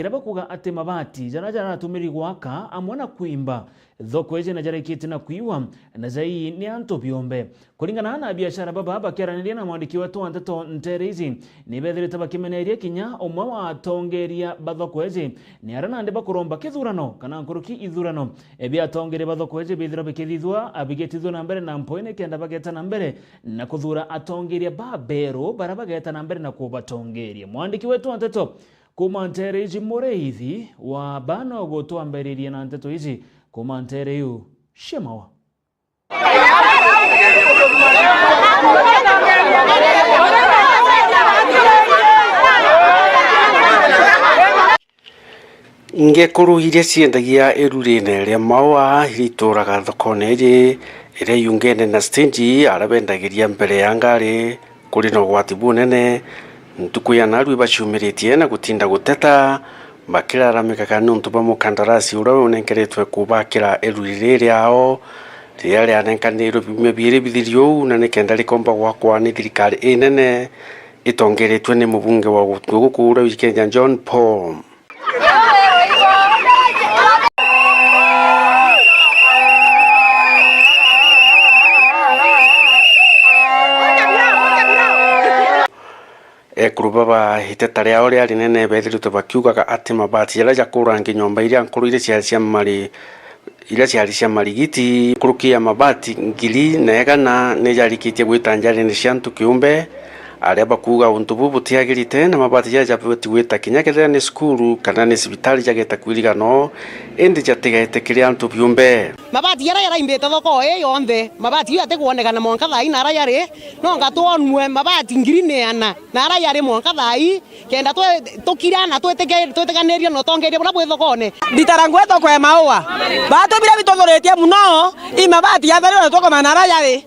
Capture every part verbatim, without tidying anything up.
Kiria bakuuga ati mabati jaria jaratumiri gwaka amwe na kwimba thoko iji na jarikitie na kwiwa na jai ni antu biumbe. Kuringana na biashara baba bakiaraniria na mwandiki wetu wa nteto ntere iji, ni bethirite bakimeneria kinya umwe wa atongeria ba thoko iji, ni aria nandi bakuromba kithurano kana nkuruki ithurano. E, bia atongeria ba thoko iji bithirwa bikithithwa, a, bigitithua na mbere na mpwi nikenda bageta na mbere na kuthuura atongeria baberu baria bageta na mbere na kubatongeria. Mwandiki wetu wa nteto kuuma ntere iji Muriithi wa Bano gutwambiriria na nteto iji kuuma ntere iu cia Maua. Ngekuru iria ciendagia irurine ria Maua iria ituraga thokone iji iria yungene na stage, aria bendagiria mbere ya ngari kuri na ugwati bunene. Ntuku ya narua ibaciumiritie na gutinda guteta, bakiraramika kana niuntu bwa mukandarasi uria unenkeretwe kubakira iruri riri riao, riria rianenkanirwe biumia biiri bithiri uu, na nikenda rikomba gwakwa ni thirikari inene itongeretwe ni mubunge wa guku uria wi Kenya, John Paul. Ekuru baba iteta riao riari nene bethirite bakiugaga ati mabati jaria jakurangi nyomba iria nkuru iria ciari cia mari iria ciari cia marigiti nkuruki ya mabati ngiri na igana ni jarikitie gwita njarine cia antu kiumbe, aria bakuuga untu buu butiagirite na mabati jaria jabati gwita kinya kethira ni cukuru kana ni cibitari jageta kwiriganwa, indi jatigaite kiri antu biumbe. Mabati jaria jaraimbite thoko ii yonthe, mabati jau jatikwonekana mwanka thaa ii naria jari, no anga twonue mabati ngiri na igana naria jari mwanka thaa ii. Kenda twe-, tukira na twitike-, twitiganirie na utongeria buria bwi thokone. Nditara ngwe thoko ya Maua. Batwibire bituthuritie muno, i mabati yatharire na tukomana ara yari.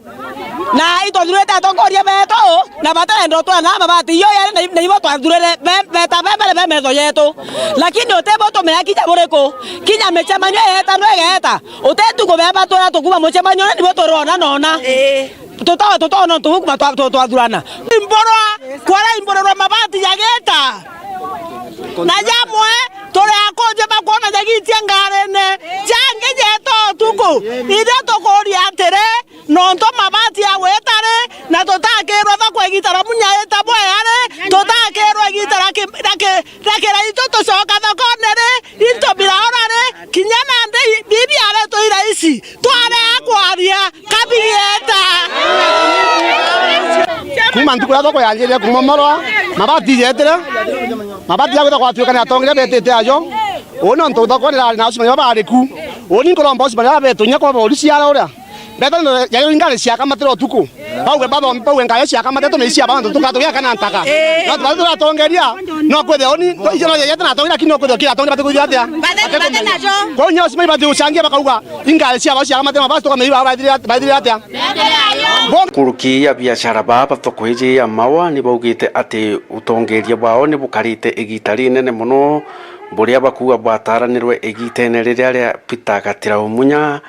Na itwathurite atongoria betu, na batarenda utwana mabati iyo yari na, na ibo twathurire be-, beta be mbere be metho yetu. Lakini utibo tumenya kinya buriku. Kinya micemanio yetanwe igeta. Utetu kubeba twira tukuma mucemanio ni nibo turona nona. Ii. Tuto-, tutona untu buu kuma twa-, twa-, twathurana. Imborwa, kwara imbororwa mabati jageta. Na jamwe, turi akunje bakwona jagitia ngarene. Jangi jeta utuku. Ithe tukuria atiri, nontu mabati ya gwita ri, na tutakirwe thoko igita ra munya ita bwea ri, tutakirwe igita ra ki-, ra ki-, ra kiraitu tucoka thokone ri, into biraura ri, kinya nandi bibi aretwa iraici, tware akwaria. Kabigieta. Kuma ntuku iria thoko yanjirie kumomorwa, mabati jetire, mabati ja gwita kwatuika ni atongeria betite ajo. Uu ni untu thoko ni rari na ucimani baba bari ku. Uu ni nkuromba ucimani baba betu inya kwa bori ciara uria. Mbeta ni jayo ingari ciakamatira utuku. Bauge batho-, bauge ngari ciakamatira tumecia bana tutuka tugia kana ntaka. No tubati turatongeria, no kwithia uu ni, icio no yete na atongeria, lakini no kwithia kira atongeria bati kwithia atia? Bati, bati najo. Kwa hiyo ucimani bati ucangia bakauga, ingari cia bau ciakamatira mabasi tukamenya bau baithire at-, baithire atia? Bon- Nkuruki ya biashara baa ba thoko iji ya Maua ni baugite ati utongeria bwao ni bukarite igita rinene mono, buria bakuuga bwataranirwe igitene riria ria Peter Gatira Umunya,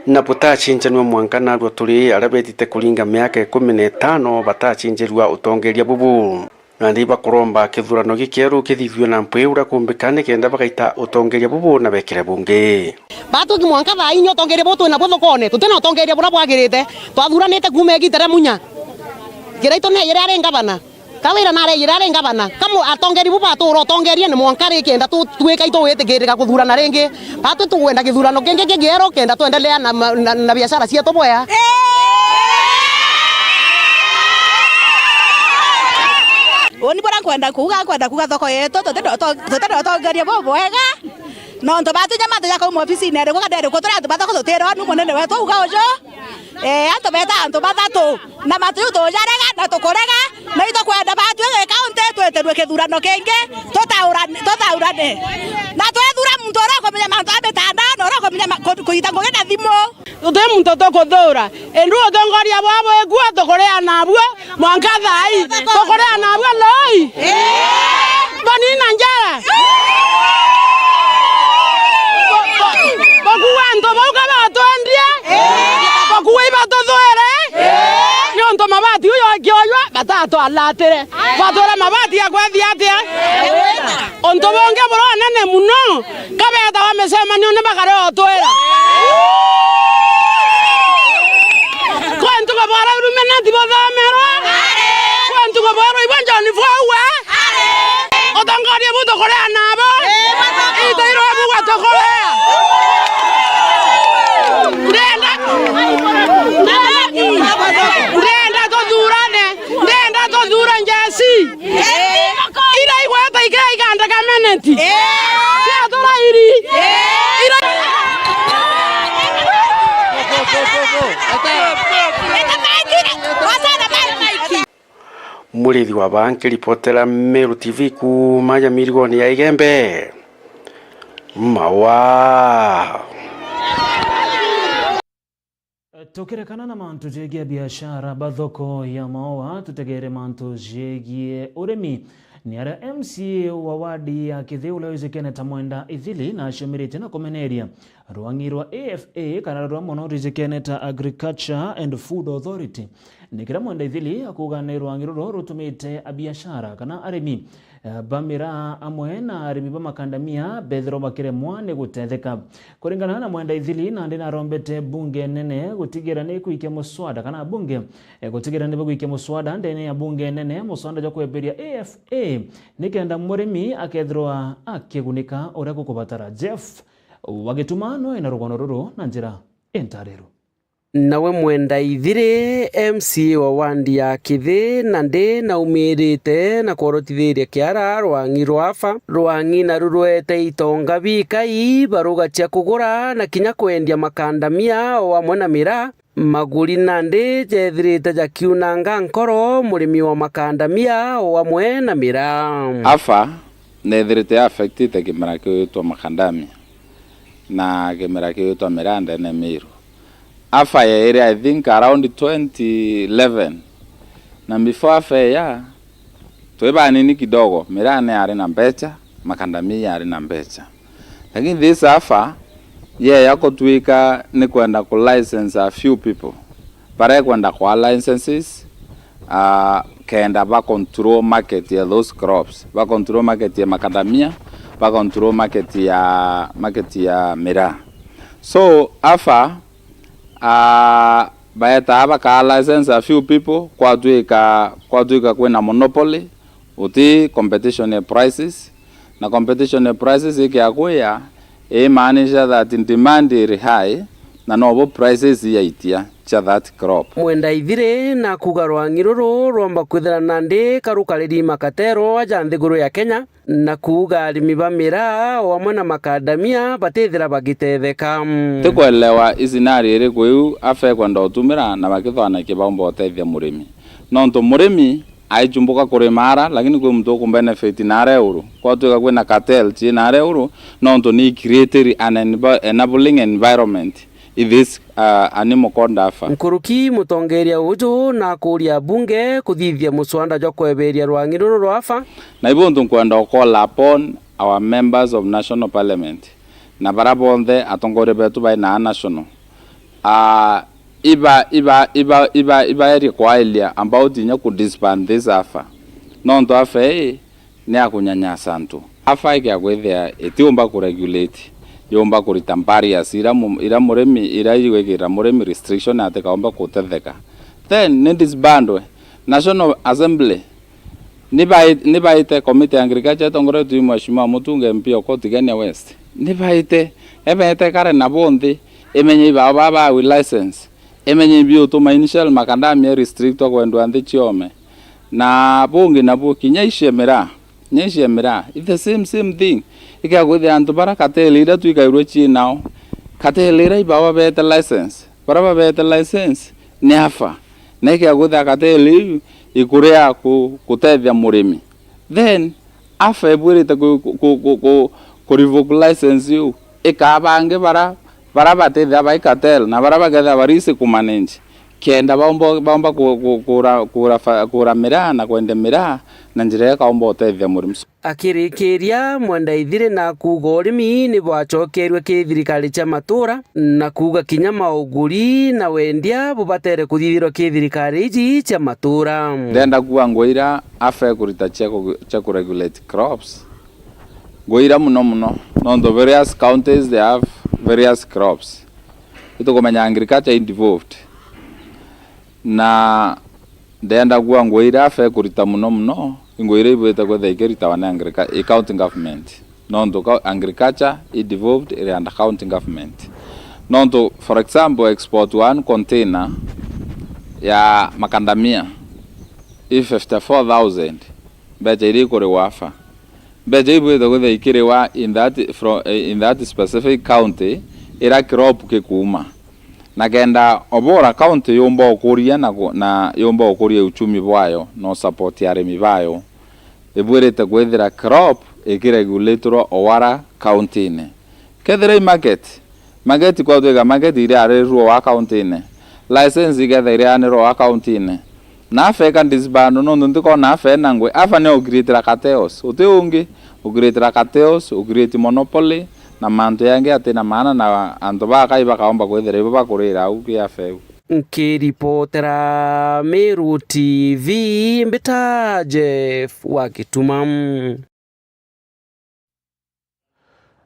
na butacinjanua mwanka narua turi aria betite kuringa miaka ikumi na itano batacinjirua utongeria bubu. Nandi bakuromba kithurano gikieru kithithue na mpwi uria kumbika nikenda bagaita utongeria bubu na bekire bungi. Batwiki mwanka thaa inya utongeria bubu twina buo thokone, tutina utongeria buria bwagirite. Twathuranite kuuma igita ria Munya. Kiraitu ni eyire ari ngavana. Kawira na areyire ari ngavana. Kamu atongeria bubu batura utongeria ni mwanka ri kenda tu-, twika ituwitikirika kuthurana ringi. Batwi tukwenda githurano kingi kigieru kenda twendelea na ma-, na, na biashara cietu bwea. Uni buria nkwenda kuuga, nkwenda kuuga thoko yetu, tutenda uto-, tutenda utongeria bubwega. Nontu batwi nyama tuja kuuma ofisine iriku kana iriku, turi antu ba thoko tutironu munene wetu uga uju. Ee, antu beta antu bathatu, na matu ju tujarega, na tukurega, na itukwenda batwi gi kaunti twitirwe kithurano kingi, tutaurane, tutaurane. Na twethura muntu uria ukumenya mantu a mitandao, na uria ukumenya ma-, ku-, kuita ngugi na thimu. Tuti muntu tukuthura, indi utongoria bwa bwikua tukuria nabuo mwanka thaa ii. Tukuria nabuo loi. Banina njara. Bakuua antu bau ka batwendie. Bakuua ibatuthuire. Niuntu mabati uyu akioywa Gata atwalatire. Batwira mabati ya kwethia atia? Untu bungi buria unene muno, kabetawa micemanio ni bakare otwira. Kwentu kubwara Illuminati buthomerwa. Kwentu kubwara ibo John Four we. Utongoria bu tukurea nabo. Ito iro bu gwatukurea. Ndenda, ndenda tuthurane. Ndenda tuthure njeci. Ira igweta ikira iganda gameneti. Cia turairi. Ira Murithi wa baa nkiripotera Meru T V kuuma ja mirigoni ya Igembe. Mawa. Tukirekana na mantu jegie biashara ba thoko ya Maua, tutegere mantu jegie urimi. Ni aria M C A wa wadi ya Kithi uria wijikene ta Mwenda Ithili na aciumiritie na kumeneria rwang'i rwa A F A kana ruria mono rwijikene ta Agriculture and Food Authority. Ni kiria Mwenda Ithili akuuga ni rwang'i ruru rutumite abiashara kana arimi eh, ba miraa amwe na arimi ba makandamia bethirwa bakiremwa ni gutetheka. Kuringana na Mwenda Ithili, nandi narombete bunge nene gutigira ni kwikia muswada kana bunge, eh, gutigira ni bagwikia muswada ndene ya bunge nene, muswada jwa kweberia A F A, nikenda murimi akethirwa akigunika uria gukubatara. Jeff wa Gituma noe na rugono ruru na njira intariru. Nawe Mwenda Ithiri, M C A wa wandi ya Kithi, nandi naumirite na kworotithiria kiara rwang'i rwa Afa. Rwang'i naru rwete itonga bikai baruga cia kugura na kinya kwendia makandamia o amwe na miraa. Maguri nandi jethirite jakiunanga nkoro murimi wa makandamia o amwe na miraa. Afa nethirite affectite kimera kiu gitwa makandamia na kimera kiu gitwa miraa ndene Meru. Afa yairi, I think, around twenty eleven. Na before Afa ya, twi banini kidogo, miraa ni yari na mbecha, makandamia yari na mbecha. Lakini this Afa, yeya kutwika ni kwenda ku license a few people. Baria kwenda kwa licenses, ah, kenda ba control market ya those crops, ba control market ya makadamia, ba control market ya, market ya miraa. So, Afa, ah, baetaa bakaa license a few people, kwatwika, kwatwika kwina monopoly, uti competition ya prices, na competition ya prices ikiakwia, imaanisha that demand iri high, na nobo prices yaitia cia that crop. Mwenda Ithiri na kuuga rwang'i ruru rwomba kwithira nandi karukariri makatero aja nthiguru ya Kenya, na kuuga arimi ba miraa o amwe na makadamia batithira bagitetheka. Tikwelewa i scenario iriku iu Afa ikwenda utumira na bakithwanakia baumba utethia murimi. Nontu murimi aichumbuka kurima ara, lakini kwi muntu uku benefit na ara uru. Kwatwika kwina cartel china ara uru, nontu ni created an envi-, enabling environment i this, uh, animal called Afa. Nkuruki mutongeria uju na akuuria abunge kuthithia muswanda jwa kweberia rwang'i ruru rwa Afa. Na ibu untu nkwenda u call upon our members of national parliament na bara bonthe atongoria betu bai na national, ah, iba, iba, iba, iba, ibaerie kwaeria about inya ku disband this Afa. Nontu Afa ii ni ya kunyanyasa antu. Afa ikia kwithia itiumba ku regulate, yumba kurita barriers ira mu-, ira murimi, ira igwikira murimi restriction atikaumba kutetheka. Then ni disbandwe. National Assembly, ni bai-, ni baite committee ya agriculture itongoretue i Mheshimiwa Mutunga M P o kuu Tigania West. Ni baite, ebete kare nabo nthi, imenye ibao baba bawi license, imenye ibiutuma initial macadamia restrict kwendwa nthi ciome. Na bungi nabuo kinya ici cia miraa, kinya ici cia miraa, it's the same, same thing. Ikia kwithia antu bara cartel ira twikairwe cii nao, cartel ira ibao babete license, bara babete license ni Afa. Na ikia kwithia cartel iu ikuria ku-, kutethia murimi, then Afa ibwirite ku, ku, ku, ku, ku, ku revoke license iu, ikaa bangi bara, bara batithia bai cartel, na bara bakethia bari easy ku manage. kenda baumba, baumba ku-, ku-, kura, kura fa-, kura miraa na kwendia miraa na njira ikaumba utethia murimi. Akirikiria, Mwendaithiri na kuuga urimi ni bwacokerue ki thirikari cia matura, na kuuga kinya mauguri na wendia bubatere kuthithirwa ki thirikari iji cia matura. Ndenda kuuga ngugi iria AFA ikurita cia ku-, cia kuregulate crops, ngugi iria muno muno, nontu various counties they have various crops. Itukumenya agriculture i devolved. Na ndenda kuuga ngugi iria AFA ikurita muno muno, i ngugi iria ibwite kwithira ikiritawa ni agricu-, i county government. Nontu ka-, agriculture i devolved iri under county government. Nontu, for example, export one container ya macadamia i fifty-four thousand, mbecha iria ikuriwa AFA. Mbecha ibwite kwithira ikiriwa in that, from, in that specific county iria crop kikuuma. Na kenda obora county yumba ukuria na ku-, na yumba ukuria uchumi bwayo na usupport arimi bayo, ibwirite kwithira crop ikiregulatorwa o wara county-ini. Kethira i market, market kwa twiga market iria arirwo wa county-ini, license ikethira irianirwo wa county-ini, na AFA ika disband, nontu ntikona AFA ina ngugi. AFA ni ucreatera cartels, uti ungi, ucreatera cartels, ucreate monopoly, na mantu yangi atina maana, na antu bakai bakaomba kwithira ibo bakurira au ki AFA iu. Nkiripotera Meru T V, mbita Jeff wa Gituma.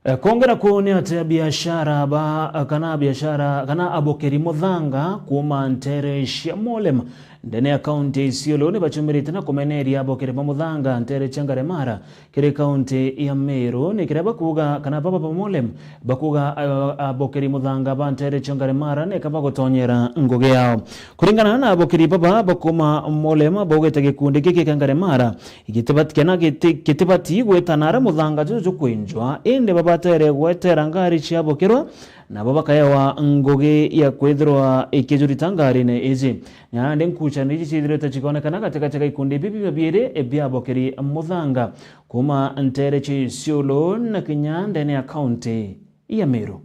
Eh, kwongera kuu ni ati abiashara ba, kana abiashara, kana abokeri muthanga kuuma ntere cia Molem ndene ya kaunti ya Isiolo ni bachumirite na kumeneria abokeri ba muthanga ntere cia Ngaremara kiri kaunti ya Meru, ni kiria bakuuga, kana baba ba Molem bakuuga, eh, abokeri muthanga ba ntere cia Ngaremara neka bagutonyera ngugi yao. Kuringana na abokeri baba bakuuma Molem, baugite gikundi giki kia Ngaremara gitibati-, kena giti-, gitibati gwitana aria muthanga juju jukwinjwa, indi babatere gwetera ngari ciabokirwa, nabo bakaewa ngugi ya kwithirwa ikijurita ngarine iji. Nandi nkucanio iji ciithirite cikonekana gatigati ga ikundi bibi bibiiri bia abokeri muthanga kuuma ntere cia Isiolo na kinya ndene ya kaunti ya Meru.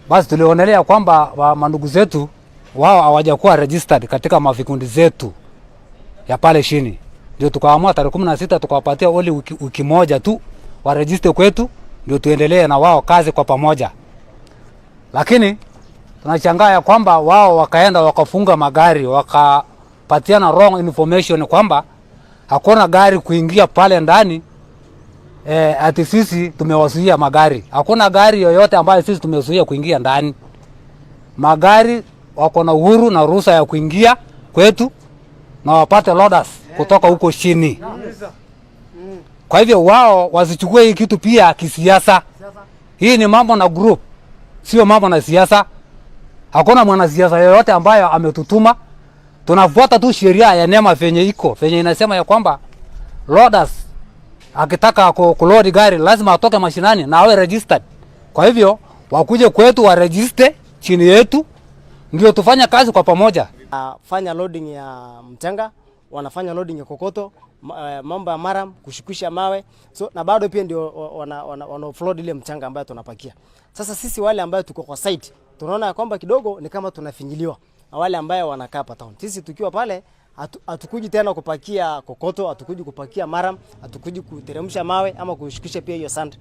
Basi tulionelea kwamba wa mandugu zetu wao hawajakuwa registered katika mavikundi zetu ya pale chini. Ndio tukaamua tarehe kumi na sita tukawapatia only wiki, wiki moja tu wa register kwetu, ndio tuendelee na wao kazi kwa pamoja. Lakini tunashangaa ya kwamba wao wakaenda wakafunga magari, wakapatiana wrong information kwamba hakuna gari kuingia pale ndani, eh, ati sisi tumewazuia magari. Hakuna gari yoyote ambayo sisi tumezuia kuingia ndani. Magari wako na uhuru na ruhusa ya kuingia kwetu na wapate loaders kutoka huko chini. Kwa hivyo wao wasichukue hii kitu pia kisiasa. Hii ni mambo na group, sio mambo na siasa. Hakuna mwanasiasa yoyote ambayo ametutuma. Tunafuata tu sheria ya NEMA venye iko, venye inasema ya kwamba loaders akitaka ku-, kuload gari lazima atoke mashinani na awe registered. Kwa hivyo wakuje kwetu waregister chini yetu, ndio tufanye kazi kwa pamoja. Ah, fanya loading ya mchanga, wanafanya loading ya kokoto, ma-, eh, mambo ya maram, kushukisha mawe. So, na bado pia ndio wa-, wana, wana, wana offload ile mchanga ambayo tunapakia. Sasa sisi wale ambayo tuko kwa site, tunaona ya kwamba kidogo ni kama tunafinyiliwa na wale ambayo wanakaa hapa town. Sisi tukiwa pale, hatu-, hatukuji tena kupakia kokoto, hatukuji kupakia maram, hatukuji kuteremsha mawe ama kushukisha pia hiyo sand.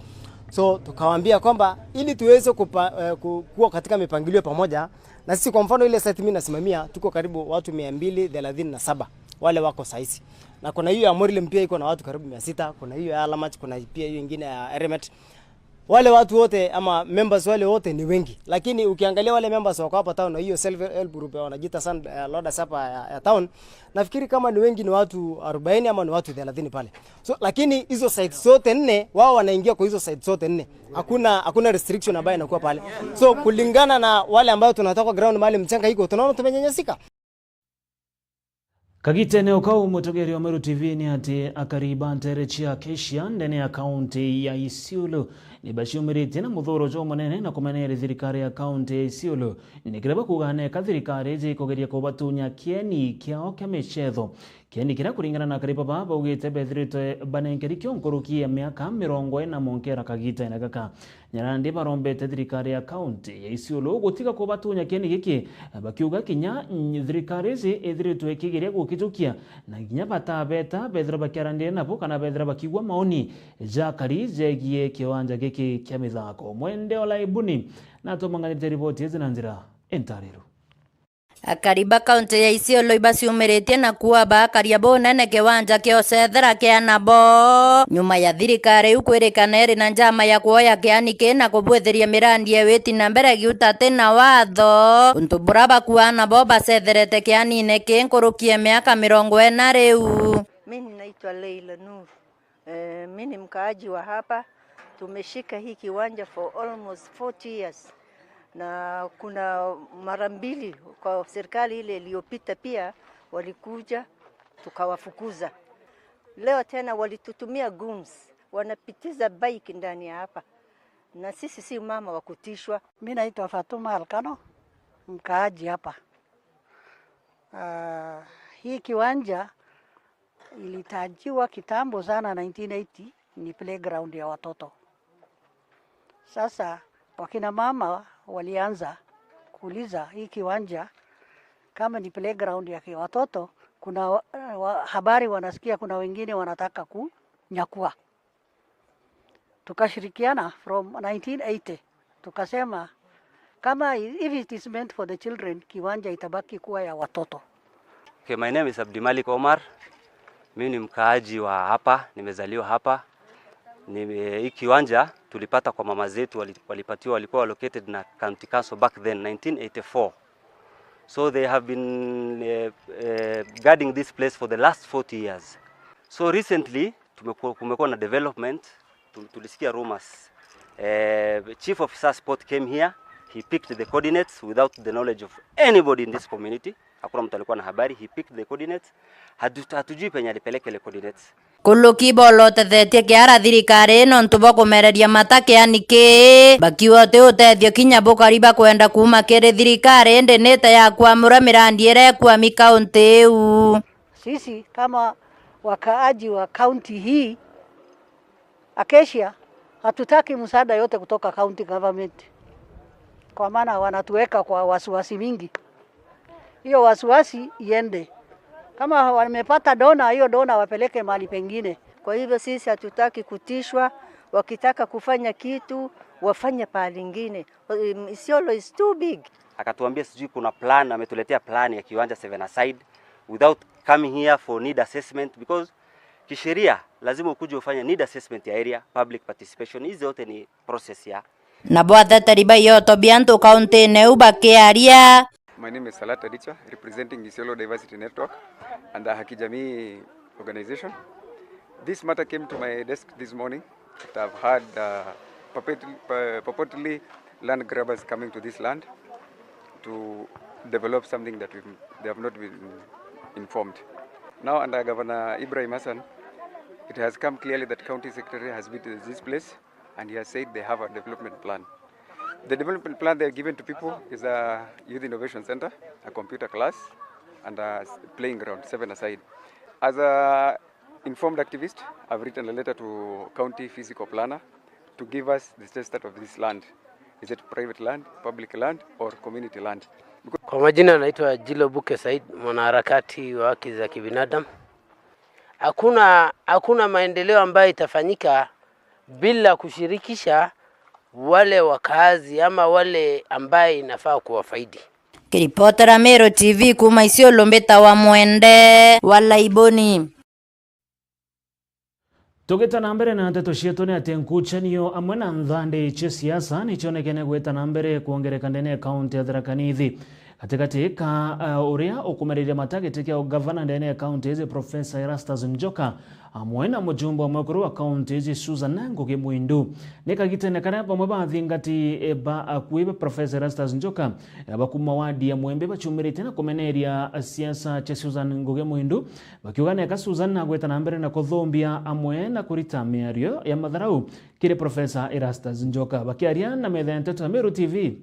So, tukawaambia kwamba ili tuweze kupa-, eh, ku-, kuwa katika mipangilio pamoja, na sisi kwa mfano ile site mimi nasimamia, tuko karibu watu mia mbili thelathini na saba wale wako saisi. Na kuna hiyo ya Morilem pia iko na watu karibu mia sita, kuna hiyo ya Alamat, kuna pia hiyo ingine ya Eremet. Wale watu wote ama members wale wote ni wengi. Lakini ukiangalia wale members wako hapa town na hiyo self help group ya wanajiita sand, eh, loaders hapa ya, ya town, nafikiri kama ni wengi ni watu arobaini ama ni watu thelathini pale. So, lakini hizo sites zote nne, wao wanaingia kwa hizo sites zote nne. Hakuna, hakuna restriction ambayo inakuwa pale. So, kulingana na wale ambao tunatoka ground mahali mchanga iko, tunaona tumenyanyasika. Kagitene o kau, mutegeri wa Meru T V ni ati akari ba ntere cia Acacia ndene ya kaunti ya Isiolo ni baciumiritie na muthuro jumunene na kumeneria thirikari ya kaunti ya Isiolo, ni kiria bakuuga neka thirikari iji ikugeria kubatunya kieni kiao kia micetho. Kieni kiria, kuringana na akari baba, baugite bethiritwe banenkeri kio nkuruki ya miaka mirongo ina monkera kagitene gaka. Nyarandi barombete thirikari ya kaunti ya Isiolo gutiga kubatunya kieni giki, bakiuga kinya, mm, thirikari iji ithiritwe ikigeria gukijukia, na kinya batabeta bethira bakiaranire nabo kana bethira bakiigua maoni ja akari jegie kiwanja giki kia mithako. Mwende Olaibuni natumanganirite riboti iji na njira intariru. Akari ba kaunti ya Isiolo ibaciumiritie na kuuga baakaria bunene kiwanja kia ucethera kia nabo, nyuma ya thirikari iu kwirikana iri na njama ya kuoya kiani kii na kubwithiria mirandi ya witi na mbere giuta ti na watho, untu bura bakuuga nabo bacetherete kianine kii nkuruki ya miaka mirongo ina riu. Mimi naitwa Leila Nur. Eh, mi ni mkaaji wa hapa. Tumeshika hii kiwanja for almost forty years. Na kuna mara mbili kwa serikali ile iliyopita pia walikuja, tukawafukuza. Leo tena walitutumia goons, wanapitiza bike ndani ya hapa. Na sisi si mama wa kutishwa. Mi naitwa Fatuma Alkano, mkaaji hapa. Ah, hii kiwanja ilitajiwa kitambo sana, nineteen eighty, ni playground ya watoto. Sasa wakina mama walianza kuuliza hii kiwanja kama ni playground ya ki-, watoto, kuna wa, wa, habari wanasikia kuna wengine wanataka kunyakua. Tukashirikiana from nineteen eighty. Tukasema, kama i-, if it is meant for the children, kiwanja itabaki kuwa ya watoto. Okay, my name is Abdimalik Omar. Mimi ni mkaaji wa hapa, nimezaliwa hapa. Nime-, hii kiwanja tulipata kwa mama zetu, wali-, walipatiwa, walikuwa allocated na County Council back then, nineteen eighty-four. So they have been, eh, eh, guarding this place for the last forty years. So recently, tumeku-, kumekuwa na development. Tu-, tulisikia rumors. Eh, chief of S A S port came here, he picked the coordinates without the knowledge of anybody in this community. Hakuna mtu alikuwa na habari, he picked the coordinates. Hatu-, hatujui penye alipeleka ile coordinates. Nkuruki bolotethetie kiara thirikari nontu bwa kumereria mata kiani kii, bakiuga uti utethio kinya bukari bakwenda kuuma kiri thirikari, indi nite ya kuamura mirandi iria ikwami kaunti iu. Sisi kama wakaaji wa kaunti hii, Acacia, hatutaki msaada yote kutoka county government, kwa maana wanatuweka kwa wasiwasi mingi. Hiyo wasiwasi iende. Kama wamepata donor, hiyo donor wapeleke mahali pengine. Kwa hivyo sisi hatutaki kutishwa, wakitaka kufanya kitu, wafanye pahali ingine. Um, Isiolo is too big. Akatuambia sijui kuna plan, ametuletea plan ya kiwanja seven aside without coming here for need assessment, because kisheria lazima ukuje ufanye need assessment ya area, public participation. Hizi zote ni process ya. Nabo ateteri ba ioto bia antu kaunti-ini iu bakiaria. My name is Salat Adicha, representing Isiolo Diversity Network and the Haki Jamii organization. This matter came to my desk this morning that I've had, uh, purport-, uh, purportedly land grabbers coming to this land to develop something that we've, they have not been informed. Now, under Governor Ibrahim Hassan, it has come clearly that County Secretary has visited this place and he has said they have a development plan. The development plan they are given to people is a youth innovation center, a computer class, and a s-, playing ground, seven aside. As a informed activist, I've written a letter to county physical planner to give us the status of this land. Is it private land, public land, or community land? Because. Kwa majina naitwa Jilo Buke Said, mwanaharakati wa haki za kibinadamu. Hakuna, hakuna maendeleo ambayo itafanyika bila kushirikisha wale wakaazi ama wale ambaye inafaa kuwafaidi. Kiripotera Meru T V kuuma Isiolo, mbita wa Mwende wa Laiboni. Tugita na mbere na nteto cietu, ni ati nkucanio amwe na nthandi cia siasa ni cionekene gwita na mbere kwongereka ndene ya kaunti ya Tharaka Nithi. Gatigati ka, uh, uria ukumereria mata giti kia ugavana ndene ya kaunti iji, Professor Erastus Njoka, amwe na mujumbe wa mwekuru wa kaunti iji, Susan Ngugi Mwindu. Ni kagitene karia bamwe ba athingati, eh, ba akui ba Professor Erastus Njoka, eh, ba kuuma wadi ya Mwembe baciumirite na kumeneria siasa cia Susan Ngugi Mwindu, bakiuga neka Susan nagwita na mbere na kuthumbia amwe na kurita miario ya matharau kiri Professor Erastus Njoka. Bakiaria na metha ya nteto ya Meru T V,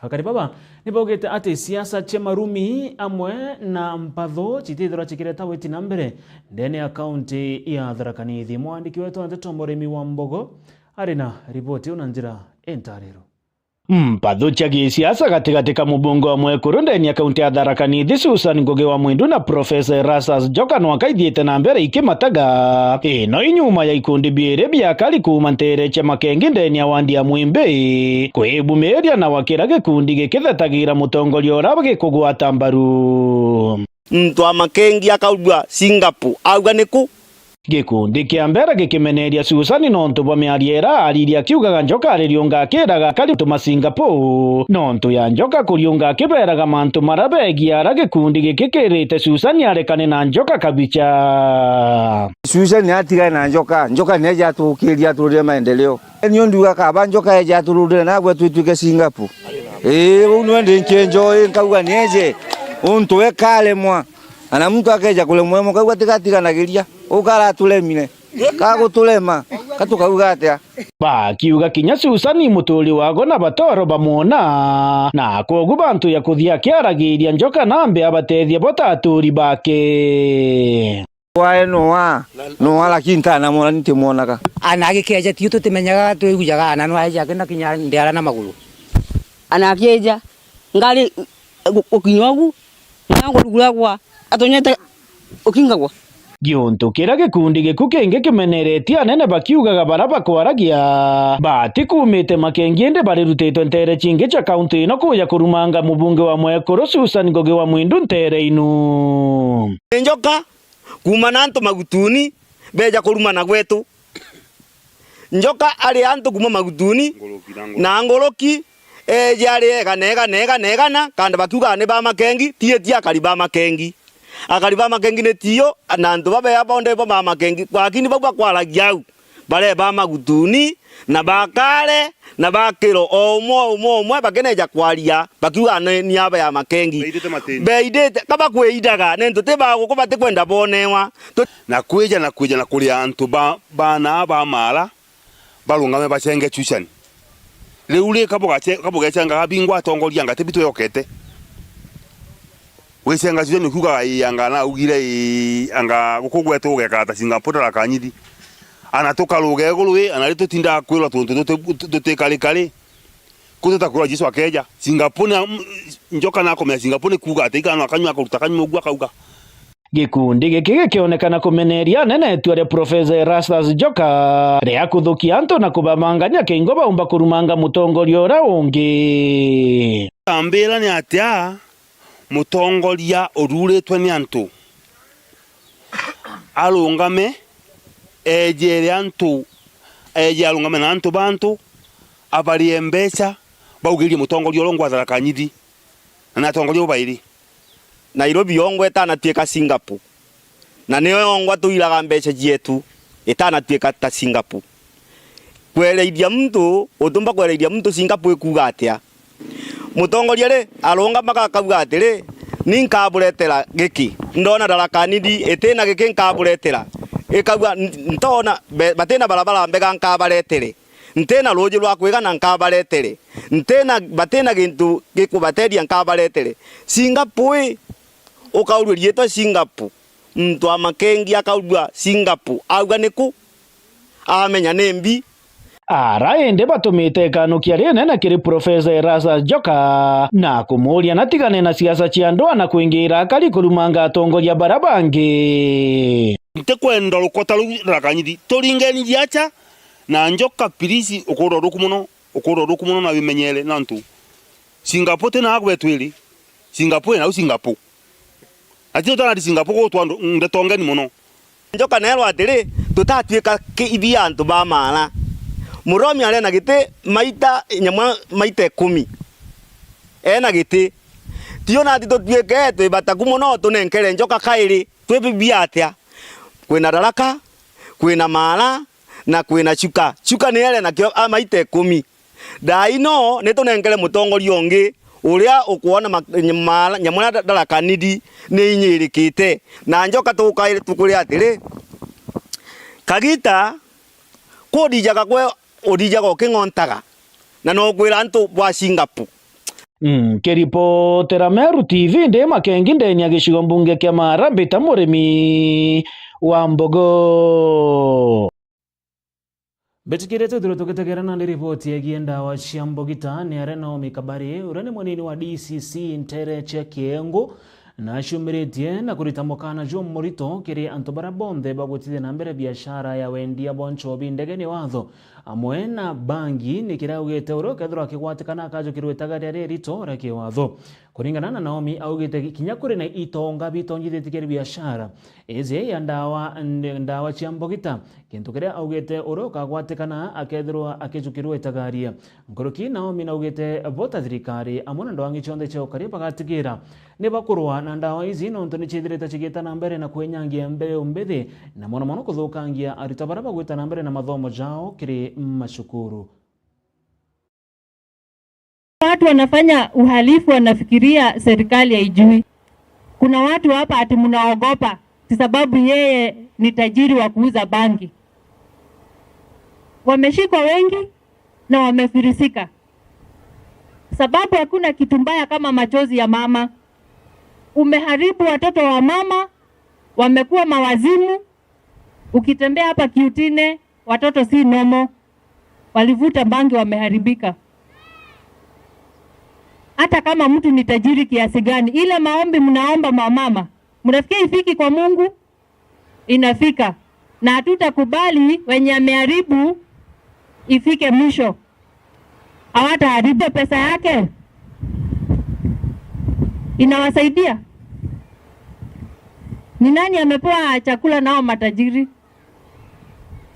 akari baba ni baugite ati siasa cia marumi amwe na mpatho citithirwa cikireta witi na mbere ndene ya kaunti ya Tharaka Nithi. Mwandiki wetu wa nteto Murimi wa Mbogo ari na riboti una njira intariro. Mpatho cia gisiasa gatigati ka mubunge wa mwekuru ndene ya kaunti ya Tharaka Nithi, Susan Ngugi wa Mwindu, na Professor Erastus Njoka nwaka ithiite na mbere ikimataga. Ino inyuma ya ikundi biiri bia akari kuuma nteere cia Makengi ndene ya wandi ya Mwimbi kwibumiria na wakira gikundi gikithetagira mutongoria uria gikugwata mbaru. Muntu wa Makengi akaurua Singapore, auga niku? Gikundi kia mbere gikimeneria Susan nontu bwa miario ira aririe akiugaga Njoka aririunga akiraga akari tuma Singapore. Nontu ya Njoka kuriunga akiberaga mantu maria begie ara gikundi giki kirite Susan arekane na Njoka kabicha. Susan atigane na Njoka, Njoka nieje atukirie aturire maendeleo. Ni undu uga kaba Njoka eje atururire nagwe twituike Singapore. Ii, uu niwe ndi nkinjoi, nkauga nieje untu we karemwa. Ana muntu akeja kuremwa, mukauga tigatiganagiria, uu karaturemire, kagutulema, ka tukauga atia? Bakiuga kinya Susani muturi wago na batoro bamwona, na kwogu bantu ya kuthia akiaragiria Njoka nambe abatethia bo ta aturi bake. Wae noa, noa, lakini ntanamwona, ntimwonaga. Ana agikeja tiu tutimenyaga, twigujaga ana no aeja akina kinya ndiara na maguru. Ana akieja, ngari, gu-, gukinya ugu, na nguruguragwa, atonyete ukingagwa. Giuntu kiria gikundi giku kingi kimeneretie anene bakiugaga bara bakwaragia, batikumite Makengi indi barirutitwe nteere cingi cia kaunti ino kuja kurumanga mubunge wa mwekuru Susan Ngugi wa Mwindu nteere inu. Njoka kuuma na antu Magutuni, beja kurumana gwetu. Njoka ari antu kuuma Magutuni na Nguruki, eeje ari egana, egana, egana, egana, kanda bakiugaga ni ba Makengi, ti eti akari ba Makengi. Akari ba Makengi ni tiyo, na antu babea bonde bo ba Makengi, lakini bau bakwaragia au, bare ba Magutuni, na ba Kare, na ba Kiro, o umwe, o umwe, o umwe, bakeneja kwaria, bakiuga ni, ni aba ya Makengi. Beidite matini. Beidite, ka bakweidaga, ni ntu ti ba guku batikwenda bonewa. Tu- Na kwija, na kwija, na kuria antu ba, bana ba mara, barungame bacenge Chuchani. Riu ri, kabugace-, kabugecengaga bingwa atongoria anga ti bitu yokete. Wicenga cio ni kuugaga, ii, anga naugire, ii, anga guku gwetu gugekara ta Singapore, Tharaka Nithi. Ana tukaruga iguru, ii, ana ri tutindaga kwirwa tuntu tuti-, tutikarika ri? Ku tutakwirwa Jesu akeja. Singapore ni, Njoka nakomenya Singapore ni kuuga ati ikana akanyua, akaruta akanyua uguo akauga. Gikundi giki gikionekana kumeneria anene itua ria Professor Erastus Njoka ria kuthukia antu na kubamangania kingo baumba kurumanga mutongoria uria ungi. Ambira ni atia mutongoria ururitwe ni antu arungame, ejere antu, eje arungame na antu ba antu, abarie mbeca, baugirie mutongoria uria ungi wa Tharaka Nithi, na ni atongoria bo bairi. Nairobi yongwa itanatuika Singapore, na niyo yongwa tuiraga mbeca cietu itanatuika ta Singapore. Kwereithia muntu, utumba kwereithia muntu Singapore ikuuga atia? Mutongoria ri, arungama akauga atiri, ni nkaburetera giki. Ndona Tharaka Nithi itina giki nkaburetera. Ikauga, "N-, ntona be-, batina barabara mbega nkabaretere. Ntina ruuji rwa kwigana nkabaretere. Ntina, batina gintu gikubateethia nkabaretere." Singapore, ukaurua riitwa Singapore. Muntu wa Makengi akaurua Singapore. Auga niku? Amenya ni mbi. Ara indi batumite ikanukia rinene kiri Professor Erastus Njoka na kumuuria natigane na siasa cia ndwaa na kwingiira akari kurumanga atongoria bara bangi. Ntikwenda rukota ruu Tharaka Nithi. Turingeni thiacha na Njoka, please, ukurwa ruku mono, ukurwa ruku mono na wimenyere nontu Singapore ti na gwetu iri. Singapore na u Singapore. Ati utanari Singapore gutwa ndeto ngeni mono. Njoka neerwa atiri, tutatuika ki-, ithi antu ba maara. Muromi ari na giti maita nyamwa maita ikumi. Ena giti. Tio nati tutuike twi bataku mono, tunenkere njoka kairi, twi bibi atia? Kwina Tharaka, kwina Maara, na kwina Chuka. Chuka ni ere nakio a maita ikumi. Thaa ino ni tunenkere mutongoria ungi uria ukwona ma-, nyama-, nyamu iria Tharaka Nithi ni inyirikite. Na njoka tukaire tukwire atiri, kagita, kuthijaga gwe uthijaga uking'ontaga, na no ukwira antu bwa Singapore. Nkiripotera Meru T V ndi Makengi ndeni ya gicigo mbunge kia Maara, mbita Murimi wa Mbogo. Mbitikirite twithirwe tugitegera nandi riboti yegie ndawa cia mbogita. Ni aria Naomi Kabari, uria ni munini wa D C C ntere cia Kiengu, na aciumiritie na kurita mukana jumurito kiri antu baria bonthe bagwitithia na mbere biashara ya wendia bwa nchobi ndegene watho amwe na bangi, ni kiria augite uria ukethirwa akigwatikana akajukirwa itagaria ririto ria kiwatho. Kuringana na Naomi, augite kinya kuri na itonga bitonyithitie kiri biashara iji ya ndawa, ndawa cia mbogita, gintu kiria augite uria ukagwatikana akethirwa akijukirwa itagaria. Nkuruki Naomi naugite bo ta thirikari amwe na ndwang'i cionthe cia ukaria bagatigira ni bakurwa na ndawa iji, nontu ni ciithirite cigita na mbere na kwinyangia mbeu mbithi, na mono mono kuthukangia aritwa baria bagwita na mbere na mathomo jao kiri macukuru. Watu wanafanya uhalifu wanafikiria serikali haijui. Kuna watu hapa ati mnaogopa ati sababu yeye ni tajiri wa kuuza bangi. Wameshikwa wengi na wamefirisika. Sababu hakuna kitu mbaya kama machozi ya mama. Umeharibu watoto wa mama, wamekuwa mawazimu. Ukitembea hapa Kiutine, watoto si normal. Walivuta bangi, wameharibika. Hata kama mtu ni tajiri kiasi gani, ile maombi mnaomba mama, mnafikia ifiki kwa Mungu? Inafika. Na hatutakubali wenye ameharibu ifike mwisho. Hawataharibu pesa yake. Inawasaidia? Ni nani amepewa chakula nao matajiri?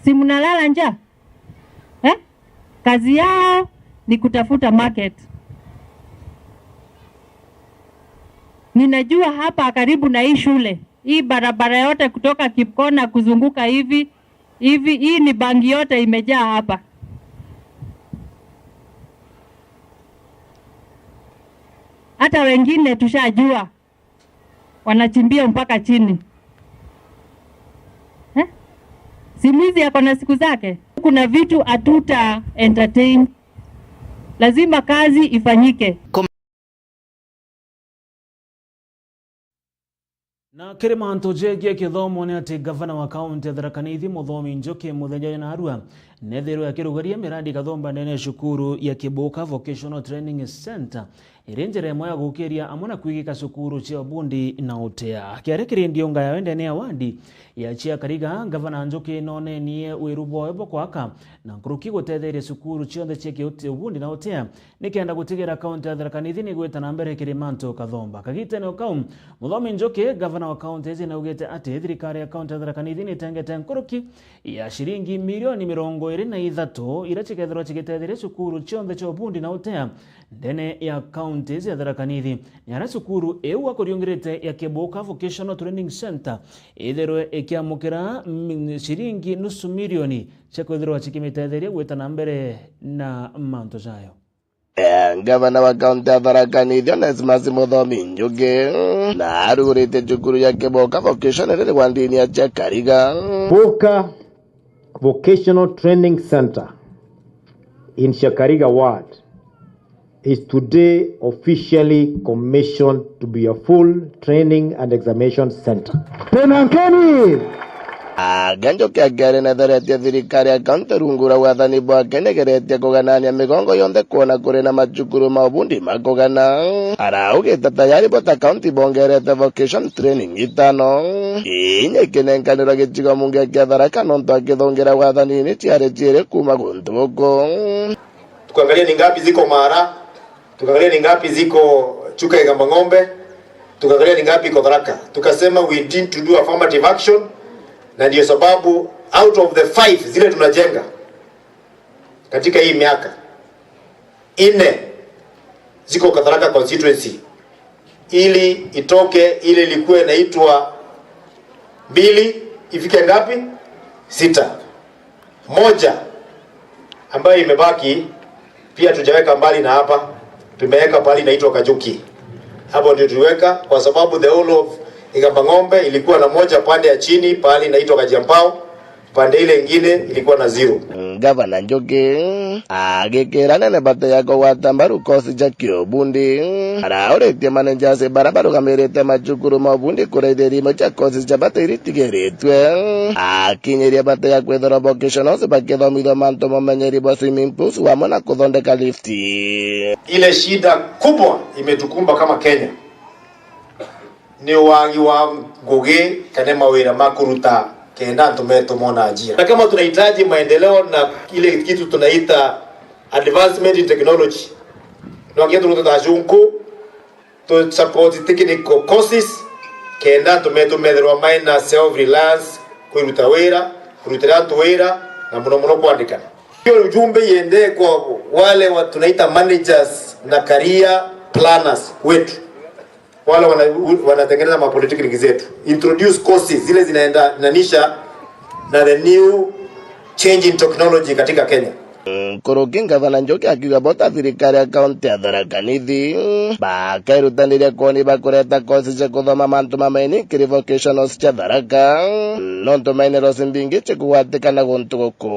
Si mnalala njaa? Eh? Kazi yao ni kutafuta market. Ninajua hapa karibu na hii shule, hii barabara yote kutoka Kipkona kuzunguka hivi, hivi, hii ni bangi yote imejaa hapa. Hata wengine tushajua. Wanachimbia mpaka chini. Eh? Si mwizi ako na siku zake? Kuna vitu hatuta entertain. Lazima kazi ifanyike. Na kiri mantu jegie kithomo ni ati gavana wa kaunti ya Tharaka Nithi Muthomi Njuki muthenya wa narua nethirwe akirugaria miradi kathomba ndene ya cukuru ya Kibuka Vocational Training Centre, iri njira imwe ya gukiria amwe na kwigika cukuru cia ubundi na utea. Akiaria kiri ndiunga yawe ndene ya wadi ya Chiakariga, gavana Njuki nonenie wiru bwawe bwa kwaka na nkuruki gutetheria cukuru cionthe cia kiuti-, ubundi na utea, nikenda gutigira kaunti ya Tharaka Nithi nigwita na mbere kiri mantu kathomba. Kagitene o kau, Muthomi Njuki, gavana wa kaunti iji, naugite ati thirikari ya kaunti ya Tharaka Nithi nitengete nkuruki ya ciringi milioni mirongo iri na ithatu iria cikethirwa cigitetheria cukuru cionthe cia ubundi na utea ndene ya kaunti iji ya Tharaka Nithi. Ni aria cukuru iu akuriungirite ya Kibuka Vocational Training Centre ithirwe ikiamukira, mm, ciringi nusu milioni cia kwithirwa cikimitetheria gwita na mbere na mantu jayo. Eh, ngavana wa kaunti ya Tharaka Nithi Onesmus Muthomi Njuki na arugurite cukuru ya Kibuka Vocational iri wandini ya Chiakariga. Kibuka Vocational Training Centre in Chiakariga Ward is today officially commissioned to be a full training and examination centre. Tena nkeni! Aga Njuki akiaria netheretie thirikari ya kaunti rungu rwa wathani bwake nigeretie kuganania migongo yonthe kwona kuri na macukuru ma ubundi ma kugana. Araugite tayari bo ta kaunti bongerete vocation training itano, inya ikinenkanirwa gicigo mbunge kia Tharaka nontu akithungira wathanini ciari ciiri kuuma guntu guku. Tukaangalia ni ngapi ziko Maara, tukaangalia ni ngapi ziko Chuka Igamba Ng'ombe, tukaangalia ni ngapi iko Tharaka. Tukasema we need to do affirmative action, na ndio sababu out of the five zile tunajenga katika hii miaka, nne ziko Tharaka constituency. ili itoke ile ilikuwa inaitwa mbili, ifike ngapi? Sita. Moja ambayo imebaki pia tujaweka mbali na hapa, tumeweka pahali inaitwa Kajuki. Hapo ndio tuliweka, kwa sababu the whole of Igamba Ng'ombe ilikuwa na moja pande ya chini pahali inaitwa Kajiampao, pande ile ingine ilikuwa na zero. Ngavana Njuki agikira nene bata ya kugwata mbaru kosi ja kiubundi, arauritie managers bara barugamirite macukuru ma ubundi kureithia irimo ja kosi ja bata iritigiritwe, akinyiria bata ya kwithirwa vocationals bakithomithua mantu mumenyeri bwa swimming pools wamwe na kuthondeka lift. Ile shida kubwa imetukumba kama Kenya ni wagi wa ngugi kana mawira ma kuruta kenda antu metu mona ajira. Na kama tunahitaji maendeleo na ile kitu tunaita advancement in technology, no nginya turuta ta cunku, tu support technical courses, kenda antu metu methirwa maina self reliance, kwiruta wira, kurutira antu wira, na muno muno kwandikana. Hiyo ujumbe iende kwa wale wa, tunaita managers na career planners wetu. Wale wana-, wanatengeneza ma polytechnic zetu. Introduce courses zile zinaendanisha na the new change in technology katika Kenya. Nkuruki, Ngavana Njuki akiuga bo ta thirikari ya kaunti ya Tharaka Nithi bakairutaniria kwoni bakureta kosi cia kuthoma mantu ma mining kiri vocationals cia Tharaka, nontu minerals mbingi cikugwatikana guntu guku.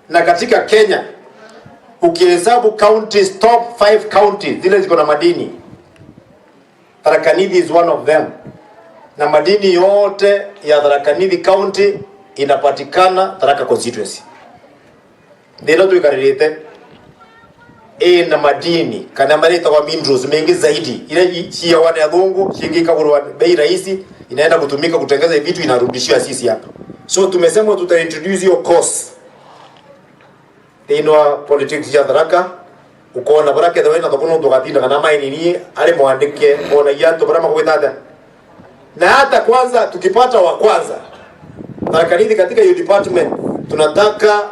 Na katika Kenya, ukihesabu counties, top five counties zile ziko na madini, Tharaka Nithi is one of them. Na madini yote ya Tharaka Nithi County inapatikana Tharaka constituency. Ndino twikarite ina madini kana maria itagwa minerals mengi zaidi, iria i-, ciawa ni athungu, cingi ikagurwa bei rahisi, inaenda kutumika kutengeza vitu, inarudishiwa sisi hapa. So tumesema tuta introduce hiyo course thiini wa politics cia Tharaka, ukona baria kethirwa wina thoko nontu ugatinda kana maini ni ari mwandike, onagia antu baria magwita atia. Na hata kwanza tukipata wa kwanza, Tharaka Nithi katika hiyo department, tunataka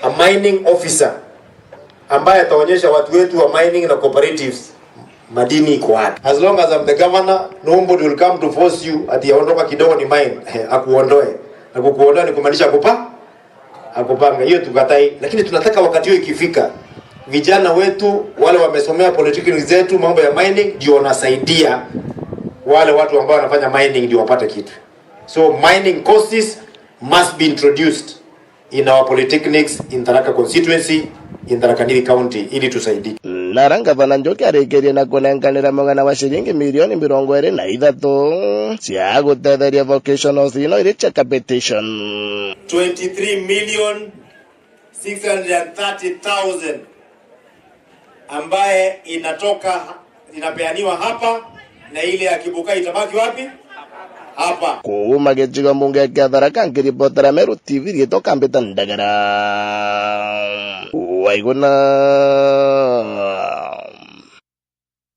a mining officer ambaye ataonyesha watu wetu wa mining na cooperatives madini iko wapi. As long as I'm the governor, nobody will come to force you ati ondoka kidogo ni mine, akuondoe. Na kukuondoa ni kumaanisha kupa-, akupanga. Hiyo tukatai, lakini tunataka wakati huo ikifika, vijana wetu wale wamesomea polytechnic zetu, mambo ya mining, ndio wanasaidia wale watu ambao wanafanya mining ndio wapate kitu. So mining courses must be introduced in our polytechnics in Tharaka constituency, in Tharaka Nithi County, ili tusaidike. Nara Ngavana Njuki arikirie na kunenkanira mugana wa ciringi milioni mirongo iri na ithatu cia gutetheria vocationals ino iri cia capitation. Twenty-three million six hundred and thirty thousand ambaye inatoka, inapeaniwa hapa, na ile ya Kibuka itabaki wapi? Hapa. Kuuma gicigo mbunge kia Tharaka, nkiripotera Meru T V, riitwa Kambita Ndagara. Waiguna.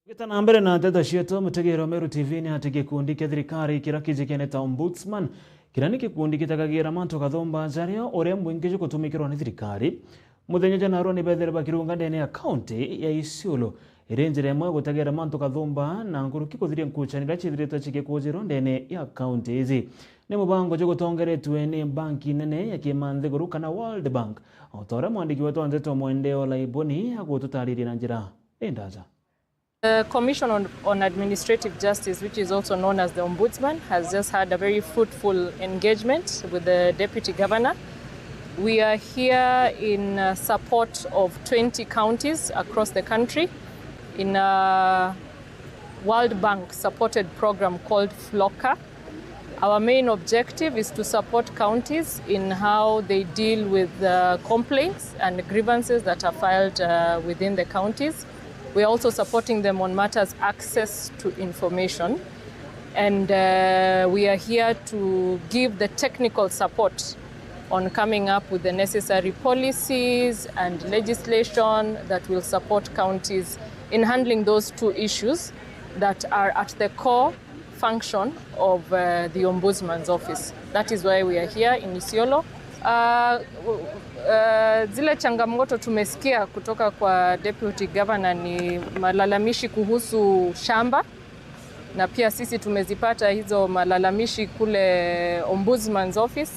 Tugita na mbere na nteto cietu, mutegeri wa Meru T V ni ati gikundi kia thirikari kiria kijikene ta Ombudsman, kiria ni gikundi gitagagira mantu kathumba jaria uria mwingi jugutumikirwa ni thirikari. Muthenya jwa narua ni bethire bakirunga ndene ya kaunti ya Isiolo, iri njira imwe ya gutegera mantu kathumba na nkuruki kuthiria nkucanira ciithiritwe cikikujirwa ndene ya kaunti iji. Ni mubango jwa gutongeretue ni banki nene ya kimanthiguru kana World Bank, o ta uria mwandiki wetu wa nteto Mwende Olaiboni agututaririe na njira indaja. The Commission on, on Administrative Justice, which is also known as the Ombudsman, has just had a very fruitful engagement with the Deputy Governor. We are here in, uh, support of twenty counties across the country in a World Bank supported program called FLOCA. Our main objective is to support counties in how they deal with, uh, complaints and grievances that are filed, uh, within the counties. We are also supporting them on matters access to information. And, uh, we are here to give the technical support on coming up with the necessary policies and legislation that will support counties in handling those two issues that are at the core function of, uh, the Ombudsman's office. That is why we are here in Isiolo. Uh, w-, Uh, zile changamoto tumesikia kutoka kwa Deputy Governor ni malalamishi kuhusu shamba, na pia sisi tumezipata hizo malalamishi kule Ombudsman's Office,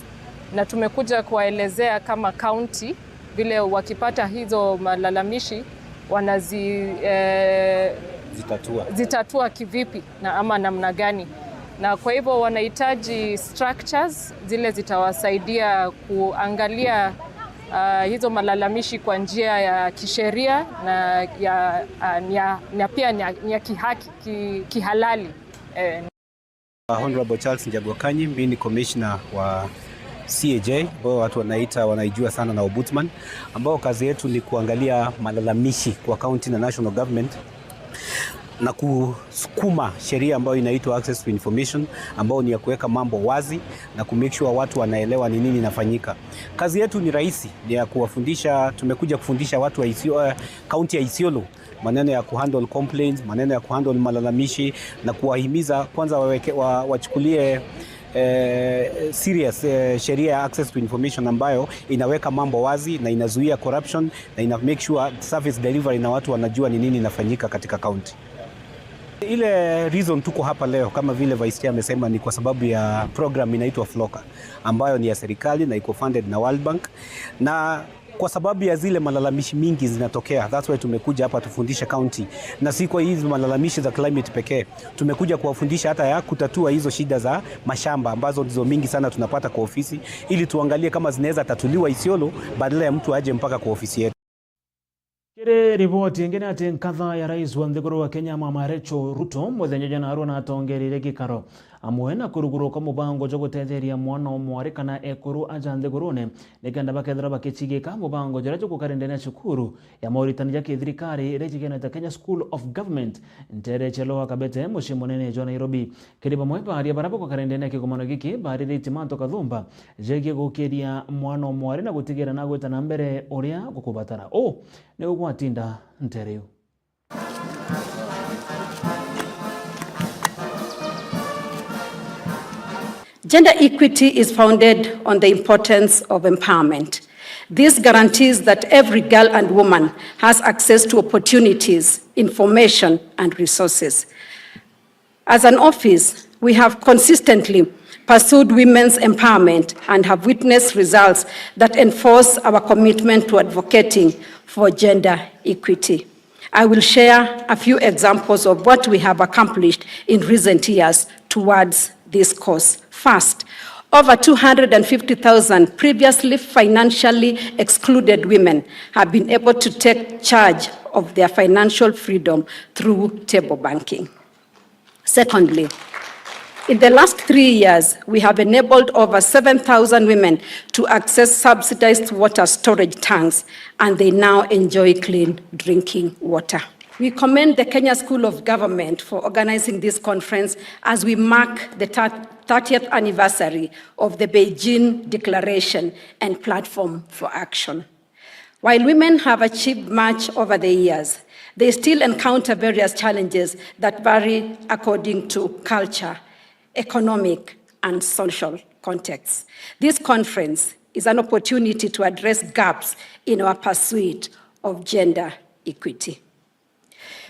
na tumekuja kuwaelezea kama county vile wakipata hizo malalamishi wanazi, eh, zitatua, zitatua kivipi na ama namna gani, na kwa hivyo wanahitaji structures zile zitawasaidia kuangalia, ah, hizo malalamishi kwa njia ya kisheria na ya, ah, ni ya, na pia ni ya, ni ya kihaki, ki, kihalali. Eh. Honorable Charles Njagua Kanyi, mimi ni commissioner wa C A J, ambao watu wanaita, wanaijua sana na ombudsman, ambao kazi yetu ni kuangalia malalamishi kwa county na national government na kusukuma sheria ambayo inaitwa Access to Information, ambayo ni ya kuweka mambo wazi na ku make sure watu wanaelewa ni nini inafanyika. Kazi yetu ni rahisi, ni ya kuwafundisha, tumekuja kufundisha watu wa Isio-, eh, county ya Isiolo maneno ya kuhandle complaints, maneno ya kuhandle malalamishi na kuwahimiza kwanza waweke, wa, wachukulie eh, serious, eh, sheria ya Access to Information ambayo inaweka mambo wazi na inazuia corruption na ina make sure service delivery na watu wanajua ni nini inafanyika katika county. Ile reason tuko hapa leo, kama vile Vice Chair amesema, ni kwa sababu ya program inaitwa Floka, ambayo ni ya serikali na iko funded na World Bank, na kwa sababu ya zile malalamishi mingi zinatokea, that's why tumekuja hapa tufundishe county, na si kwa hizi malalamishi za climate pekee. Tumekuja kuwafundisha hata ya kutatua hizo shida za mashamba ambazo ndizo mingi sana tunapata kwa ofisi, ili tuangalie kama zinaweza tatuliwa Isiolo badala ya mtu aje mpaka kwa ofisi yetu. Kiri riboti ingi ni ati nkatha ya rais wa nthiguru wa Kenya, Mama Rachel Ruto, muthenya jwa narua natongereire gikaro amwe na kurugurwa kwa mubango jwa gutetheria mwana o mwari kana ekuru aja nthigurune, nikenda bakethirwa bakicigika mubango juria jugukarindene ya cukuru ya mauritani ja kithirikari iria jigenete Kenya School of Government, ntere cia Lower Kabete, mucii munene jwa Nairobi. Kiri bamwe baaria baria bagukarindene ya kigomano giki, baariritie mantu kathumba jegie gukiria mwana o mwari na gutigira nagwita na mbere uria gukubatara. Uu niu gwatinda ntere iu. Gender equity is founded on the importance of empowerment. This guarantees that every girl and woman has access to opportunities, information, and resources. As an office, we have consistently pursued women's empowerment and have witnessed results that enforce our commitment to advocating for gender equity. I will share a few examples of what we have accomplished in recent years towards this cause. First, over two hundred and fifty thousand previously financially excluded women have been able to take charge of their financial freedom through table banking. Secondly, in the last three years, we have enabled over seven thousand women to access subsidized water storage tanks, and they now enjoy clean drinking water. We commend the Kenya School of Government for organizing this conference as we mark the thir-, thirtieth anniversary of the Beijing Declaration and Platform for Action. While women have achieved much over the years, they still encounter various challenges that vary according to culture, economic, and social contexts. This conference is an opportunity to address gaps in our pursuit of gender equity.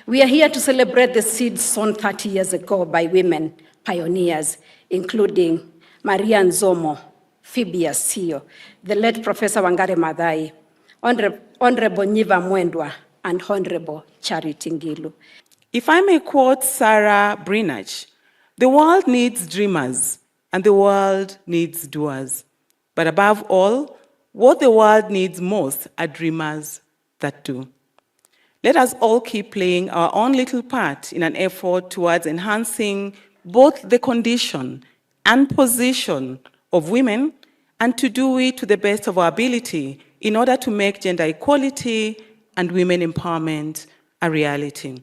We are here to celebrate the seeds sown thirty years ago by women pioneers, including Maria Nzomo, Phoebe Asiyo, the late Professor Wangari Maathai, Honor-, Honorable Nyiva Mwendwa, and Honorable Charity Ngilu. If I may quote Sarah Brinach, "The world needs dreamers and the world needs doers. But above all, what the world needs most are dreamers that do." Let us all keep playing our own little part in an effort towards enhancing both the condition and position of women, and to do it to the best of our ability in order to make gender equality and women empowerment a reality.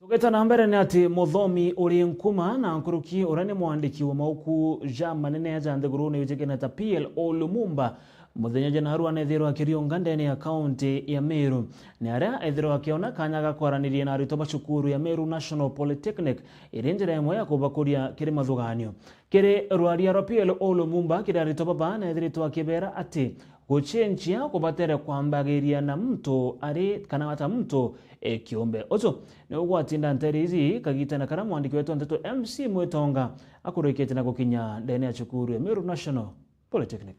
Tugita na mbere, ni ati muthomi uri nkuma na nkuruki uria ni mwandiki wa mauku ja manene ja nthigurune ijigene ta P L O Lumumba, Muthenya jana Arua neethirwa akiriunga ndene ya kaunti ya Meru, ni aria ethirwa akiona kanya ga kwaraniria na aritwa ba cukuru ya Meru National Polytechnic, iri njira imwe ya kubakuria kiri mathuganio. Kiri rwaria rwa P L O Lumumba, kiri aritwa baba neethiritwe akibeera ati gucenjia kubatere kwambagiria na muntu ari kana ata muntu e kiumbe. Uju ni ugwatinda nteere iji kagitene karia mwandiki wetu wa nteto M C Mwitonga akurikitie na gukinya ndene ya cukuru ya Meru National Polytechnic.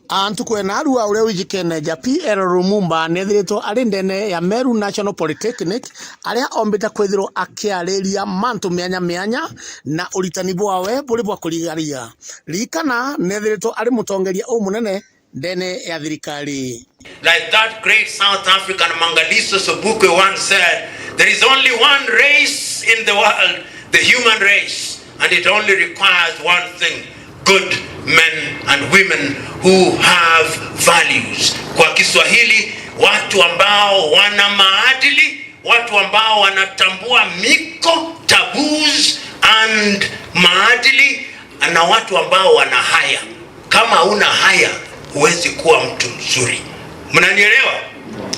A, ntuku ya naarua uria wijikene ja P L Lumumba neethiritwe ari ndene ya Meru National Polytechnic, aria ombite kwithirwa akiariria mantu mianya mianya na uritani bwawe buri bwa kurigaria. Ririkana, neethiritwe ari mutongeria umunene ndene ya thirikari. Like that great South African Mangaliso Sobukwe once said, "There is only one race in the world, the human race, and it only requires one thing, good men and women who have values." Kwa Kiswahili, watu ambao wana maadili, watu ambao wanatambua miko, taboos and maadili, na watu ambao wana haya. Kama hauna haya, huwezi kuwa mtu mzuri. Mnanielewa?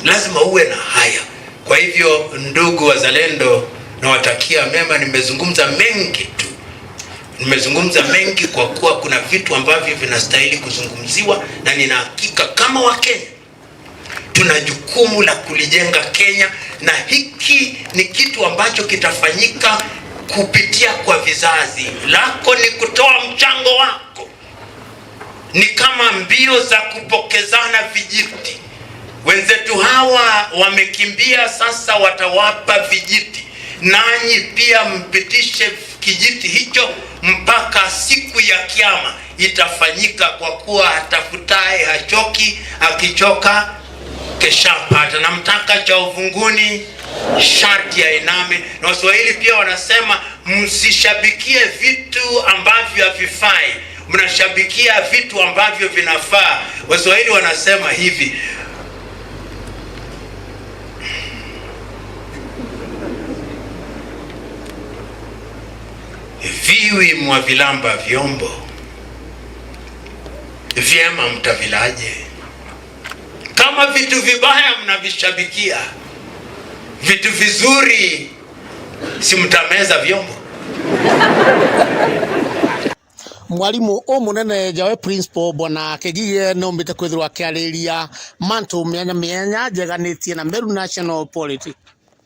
Lazima uwe na haya. Kwa hivyo, ndugu wazalendo, nawatakia mema. Nimezungumza mengi tu, nimezungumza mengi kwa kuwa kuna vitu ambavyo vinastahili kuzungumziwa, na nina hakika kama Wakenya tuna jukumu la kulijenga Kenya, na hiki ni kitu ambacho kitafanyika kupitia kwa vizazi. Lako ni kutoa mchango wako. Ni kama mbio za kupokezana vijiti. Wenzetu hawa wamekimbia, sasa watawapa vijiti. Nanyi pia mpitishe kijiti hicho mpaka siku ya kiama itafanyika, kwa kuwa atafutaye hachoki, akichoka keshapata. Namtaka cha uvunguni sharti ainame. Na Waswahili pia wanasema, msishabikie vitu ambavyo havifai, mnashabikia vitu ambavyo vinafaa. Waswahili wanasema hivi, viwi mwavilamba vyombo, vyema mtavilaje? Kama vitu vibaya mnavishabikia, vitu vizuri si mtameza vyombo? Mwarimu umunene jawe principal Bwana Kigige noombite kwithirwa akiariria mantu mianya mianya jeganitie na Meru National Polytechnic.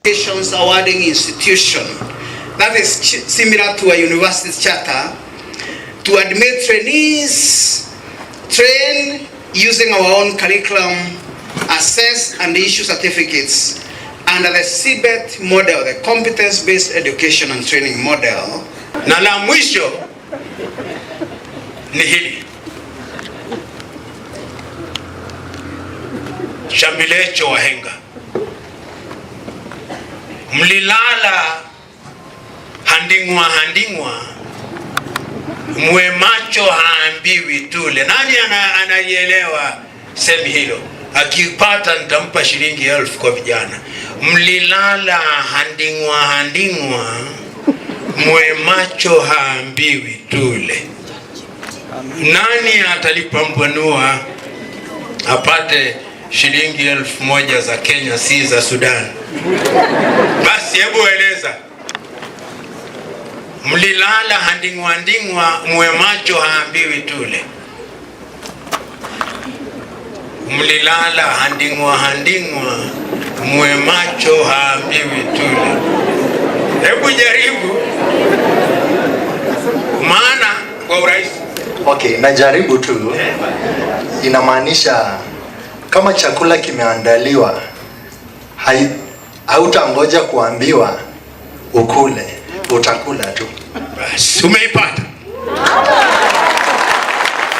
Qualifications awarding institution, that is ch-, similar to a university charter, to admit trainees, train using our own curriculum, assess and issue certificates under the C B E T model, the competence-based education and training model. Na la mwisho ni hili. Shambilecho wahenga. Mlilala handing'wa, handing'wa, mwe macho haambiwi tule. Nani ana-, anaielewa semi hilo? Akipata nitampa shilingi elfu kwa vijana. Mlilala handing'wa, handing'wa, mwe macho haambiwi tule. Nani atalipambanua apate shilingi elfu moja za Kenya, si za Sudan? Basi hebu eleza. Mlilala handing'wa nding'wa, mwe macho haambiwi tule. Mlilala handing'wa handing'wa, mwe macho haambiwi tule. Hebu jaribu. Maana kwa urahisi. Okay, najaribu tu. Inamaanisha kama chakula kimeandaliwa, hai-, hautangoja kuambiwa ukule, utakula tu. Basi, umeipata?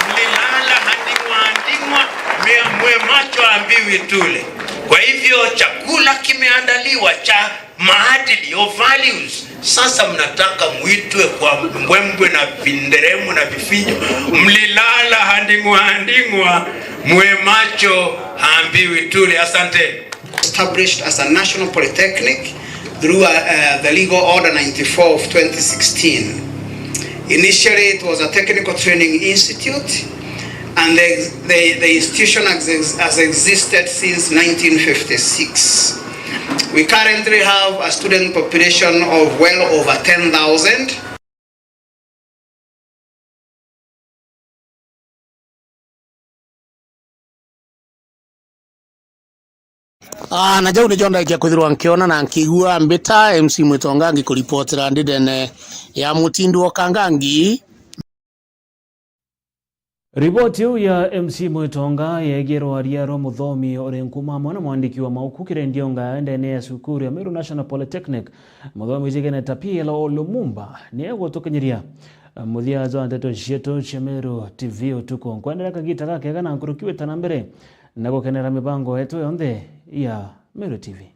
Mlilala handing'wa nding'wa, mwe-, mwe macho haambiwi tule. Kwa hivyo, chakula kimeandaliwa cha maadili, your values. Sasa mnataka muitwe kwa mbwembwe na vinderemo na vifijo. Mlilala handing'wa handing'wa, mwe macho haambiwi tule. Asante. Established as a national polytechnic through, uh, the Legal Order ninety-four of twenty sixteen. Initially, it was a technical training institute, And the, the, the institution has, has existed since nineteen fifty-six. We currently have a student population of well over ten thousand. Ah, na jau nijo ndaikia kwithirwa nkiona na nkigua mbita M C Mwitonga ngikuripotera ndidene ya Mutindo Kangangi. Riboti iu ya M C Mwitonga yegie rwaria rwa muthomi uri nkuma amwe na mwandiki wa mauku Kirendi Onga ndene ya cukuru ya Meru National Polytechnic, muthomi ujigene ta P L O Lumumba, ni egutukinyiria muthia jwa nteto cietu cia Meru T V utuku. Nkwendera kagita gakega na nkuruki wita na mbere na gukenera mibango yetu yonthe ya Meru T V.